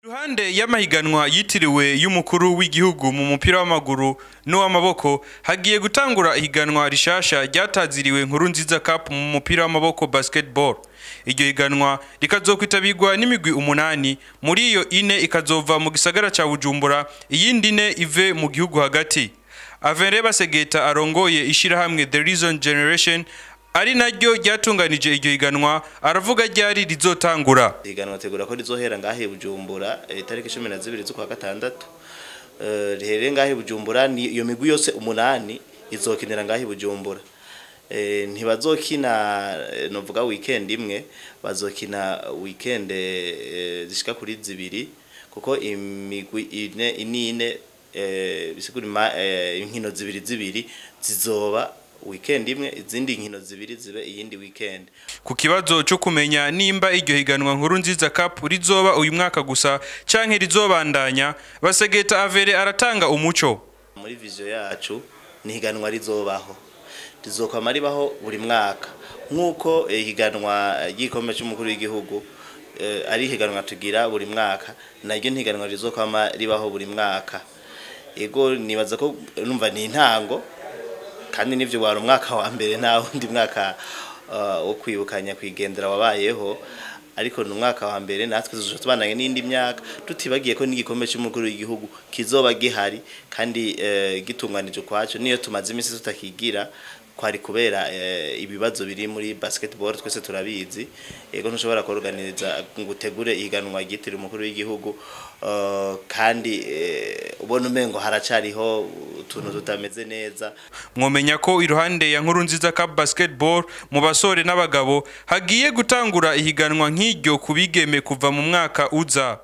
Ruhande y'amahiganwa yitiriwe y'umukuru w'igihugu mu mupira w'amaguru n'uw'amaboko, hagiye gutangura ihiganwa rishasha ryataziriwe Nkurunziza Cup mu mupira w'amaboko, basketball. Iryo higanwa rikazokwitabirwa n'imigwi umunani, muri iyo ine ikazova mu gisagara ca Bujumbura, iyindi ine ive mu gihugu hagati. Avere Basegeta arongoye ishirahamwe The Reason Generation, ari naryo ryatunganije iryo higanwa, aravuga ryari rizotangura. Ihiganwa tegura ko rizohera ngahe Bujumbura itariki 12 z'ukwa gatandatu, riherere ngahe Bujumbura. Ni iyo migwi yose umunani izokinira ngahe Bujumbura. Ntibazokina novuga weekend imwe, bazokina weekend zishika kuri zibiri, kuko imigwi ine ine bisigura inkino zibiri zibiri zizoba weekend imwe, izindi nkino zibiri zibe iyindi weekend. Ku kibazo cyo kumenya nimba iryo higanwa Nkurunziza Cup rizoba uyu mwaka gusa canke rizobandanya, Basegeta Avere aratanga umuco. Muri vision yacu ni higanwa rizobaho, rizokwama ribaho buri mwaka, nk'uko higanwa ry'igikombe cy'umukuru w'igihugu ari higanwa tugira buri mwaka, naryo ntiganwa rizokwama ribaho buri mwaka. Ego, nibaza ko numva ni intango, kandi nivyo wari umwaka wa mbere, nta wundi mwaka wo kwibukanya kwigendera wabayeho, ariko ni umwaka wa mbere. Natwe tuzoja tubandanye n'indi myaka, tutibagiye ko n'igikombe cy'umukuru w'igihugu kizoba gihari kandi gitunganije ukwaco. Niyo tumaze imisi tutakigira kwari kubera ibibazo biri muri basketball, twese turabizi. Ego, ntushobora kuorganiza ngo utegure ihiganwa ryitiriwe umukuru w'igihugu kandi ubona umengo haracariho utuntu tutameze neza. Mwomenya ko iruhande ya Nkurunziza Cup basketball mu basore n'abagabo, hagiye gutangura ihiganwa nk'iryo ku bigeme kuva mu mwaka uza.